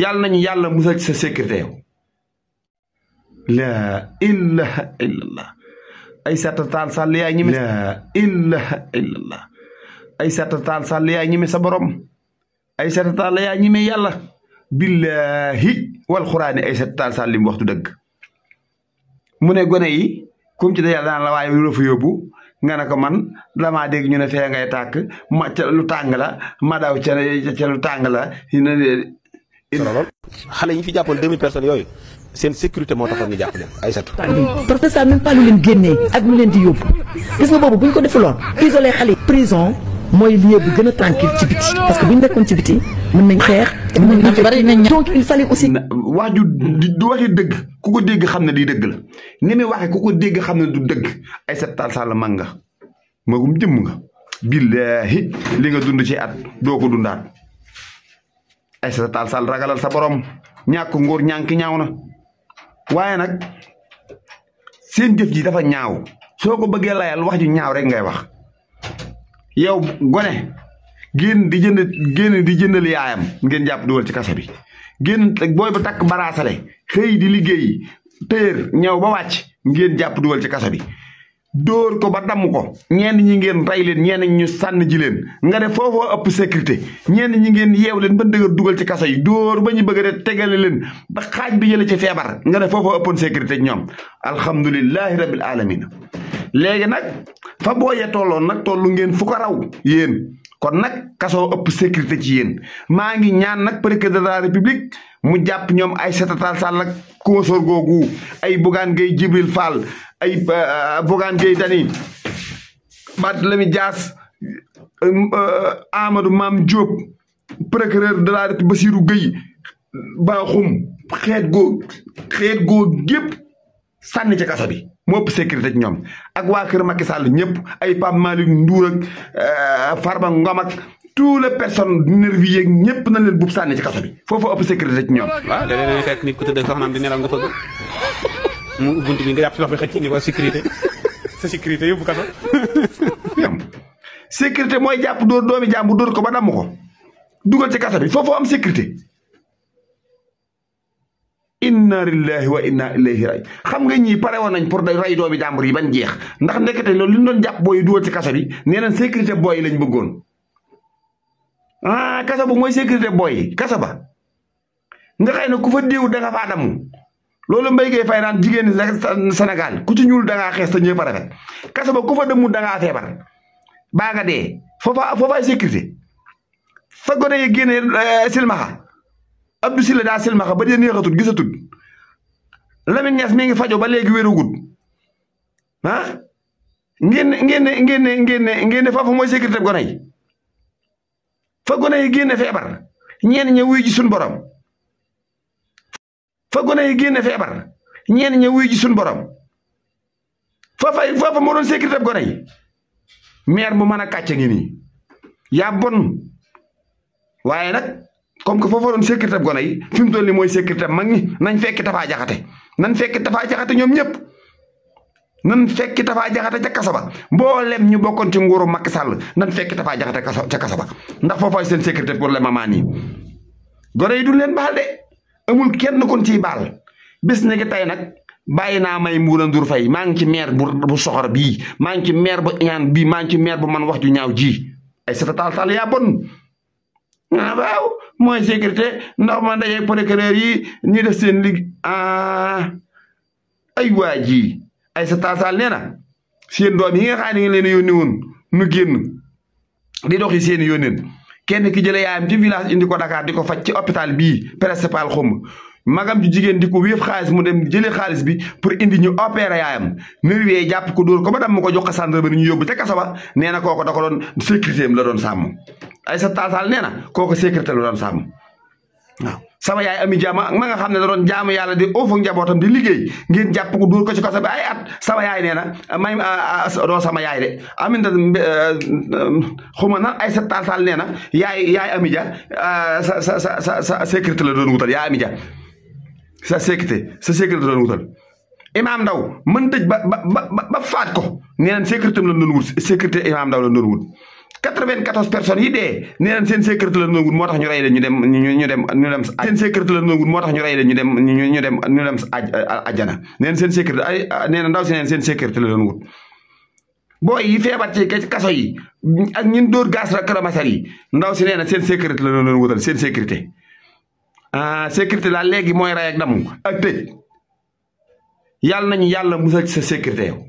yàlla nañu yàlla musal ci sa sécurité yow. la ilaha illallah. Aïssata Tall Sall yaa ñime. la ilaha illallah. Aïssata Tall Sall yaa ñime sa borom. Aïssata Tall yaa ñime yàlla. billahi wal xuraani Aïssata Tall Sall li mu waxtu dëgg. mu ne gone yi kum ci da yàlla daan la waaye lu la fa yóbbu nga ne ko man damaa dégg ñu ne fee ngay tàkk ma ca lu tàng la ma daw ca lu tàng la. xale yi fi jàppoon 2000 personnes yooyu seen sécurité moo taxoon ñu jàpp leen Aïssata. professeur même pas lu leen génnee ak lu leen di yóbbu gis nga boobu bu ñu ko defuloon isolé xale yi. prison mooy lieu bu gën a tranquille ci biti parce que bu ñu nekkoon ci biti mën nañ xeex. donc il fallait aussi. wax ju du waxi dëgg ku ko dégg xam ne di dëgg la ni muy waxee ku ko dégg xam ne du dëgg Aïssata Tall Sall mag nga magum jëmm nga. billahi li nga dund ci at doo ko dundaat Aïssata Tall Sall ragalal sa borom ñàkk ngóor ñànki ñaaw na waaye nag seen jëf ji dafa ñaaw soo ko bëggee layal wax ju ñaaw rek ngay wax yow gone génn di jëndal yaayam ngeen jàpp dugal ci kaso bi génn booy ba takk baraasale xëy di liggéey téer ñëw ba wàcc ngeen jàpp dugal ci kaso bi dóor ko ba damm ko ñenn ñi ngeen rey leen ñenn ñi ñu sànn ji leen nga def foofoo ëpp sécurité ñenn ñi ngeen yeew leen ba dëgër dugal ci kaso yi dóor ba ñu bëgg a tegale leen ba xaaj bi yële ci feebar nga def foofoo ëppoon sécurité ñoom alhamdulilahi rabbil alamin léegi nag fa booyee tolloon nag tollu ngeen fu ko raw yéen kon nag kasoo ëpp sécurité ci yéen maa ngi ñaan nag président de la république mu jàpp ñoom Aïssata Tall Sall ak consort googu ay Bougane Gueye Djibril Fall ay Bougane Gueye Dany Barthélémy Dias Amadou Mame Diop procureur de la République Bassirou Gueye Bakhoum xeet goo gépp sànni ci kaso bi moo ëpp sécurité ci ñoom ak waa kër Macky Sall ñëpp ay Pape Malick Ndour ak Farba Ngom ak toutes les personnes nervis yeeg ñëpp nañ leen buub sànni ci kaso bi foofu ëpp sécurité ci ñoom. waaw léeg-léeg fekk nit ku tëdd soxnaam di nelaw nga fëgg mu buntu bi nga jàpp si loxo bi xëcc ni ko sécurité sa sécurité yóbbu kaso. sécurité mooy jàpp dóor doomi jàmbu dóor ko ba damm ko dugal ci kaso bi foofu am sécurité. inna lillahi wa inna ilayhi raji xam nga ñii pare woon nañ pour day ray doomi jàmbur yi bañ jeex ndax ndekete loolu li ñu doon jàpp booy dugal ci kaso bi nee nañ sécurité booy yi lañ bëggoon. kaso ba mooy sécurité booy yi kaso ba nga xëy na ku fa déew da nga faa damu loolu Mbaye Gueye Faye naan jigéen Sénégal ku ci ñuul da ngaa xees te ñëpp a rafet kaso ba ku fa demul da ngaa feebar baa nga dee foofaay sécurité fa gone yi génne silmaxa Abdou Sylla daa silmaxa ba dee neexatul gisatul Lamine Niass mi ngi fajo ba léegi wérugut ngeen foofu mooy sécurité gone yi fa gone yi génne feebar ñeen ña wuy ji suñ borom fa gone yi génne feebar ñeen ña wuy ji suñ borom foofa moo doon sécurité gone yi maire bu mën a kàcce ngi nii yaa bon waaye nag comme que foofa doon sécurité gone yi fi mu toll nii mooy sécurité mag ñi nañ fekki Tafa Jaxate nañ fekki Tafa Jaxate ñoom ñëpp nan fekki Tafa Jaxate ca kaso ba mboolem ñu bokkoon ci nguuru Macky Sall nan fekki Tafa Jaxate ca kaso ba ndax foofa seen sécurité pour le moment nii gone yi duñ leen baal de amul kenn kon ciy baal bés ne tey nag bàyyi naa may Mbuura Ndour Faye maa ngi ci maire bu soxor bii maa ngi ci maire bu ñaan bii maa ngi ci maire bu man wax ju ñaaw ji Aïssata Tall Sall yaa bon waaw mooy sécurité ndax ma ndaje procureur yi ñu def seen lig ay waa ji Aïssata Tall Sall nee na seen doom yi nga xam ne ngeen leen yónni woon nu génn di doxi seen yónneen kenn ki jële yaayam ci village indi ko Dakar di ko faj ci hôpital bii principal xomb magam ju jigéen di ko wéef xaalis mu dem jëlee xaalis bi pour indi ñu opéré yaayam nervier jàpp ko dóor ko ba dam ma ko jox ko gendarmerie ñu yóbbu ca kaso ba nee na kooku da ko doon sécurité am la doon sàmm Aïssata Tall Sall nee na kooku sécurité la doon sàmm waaw sama yaay Ami Jaama ma nga xam ne da doon jaamu yàlla di oofu njabootam di liggéey ngeen jàpp ko dóor ko ci kaso bi ay at sama yaay nee na may doo sama yaay de aminta xuma nan Aïssata Tall Sall nee na yaay Ami Dia sa sécurité la doon wutal yaay Ami Dia sa sécurité doon wutal Imaam Ndaw mën tëj ba faat ko nee nañ sécurité la doon wut sécurité Imaam Ndaw la doon wut 94 personnes yi dee nee nañ seen sécurité la nangut moo tax ñu rey leen ñu dem seen sécurité la nangut moo tax ñu rey leen ñu dem ajjana nee nañ seen sécurité nee na ndaw si neen seen sécurité la nangut booy yi feebar ci kaso yi ak ñun dóor gaz lacrymogène yi ndaw si nee na seen sécurité la doon wutal seen sécurité sécurité la léegi mooy rey ak damu ak tëj yàlla nañu yàlla musal ci sa sécurité yow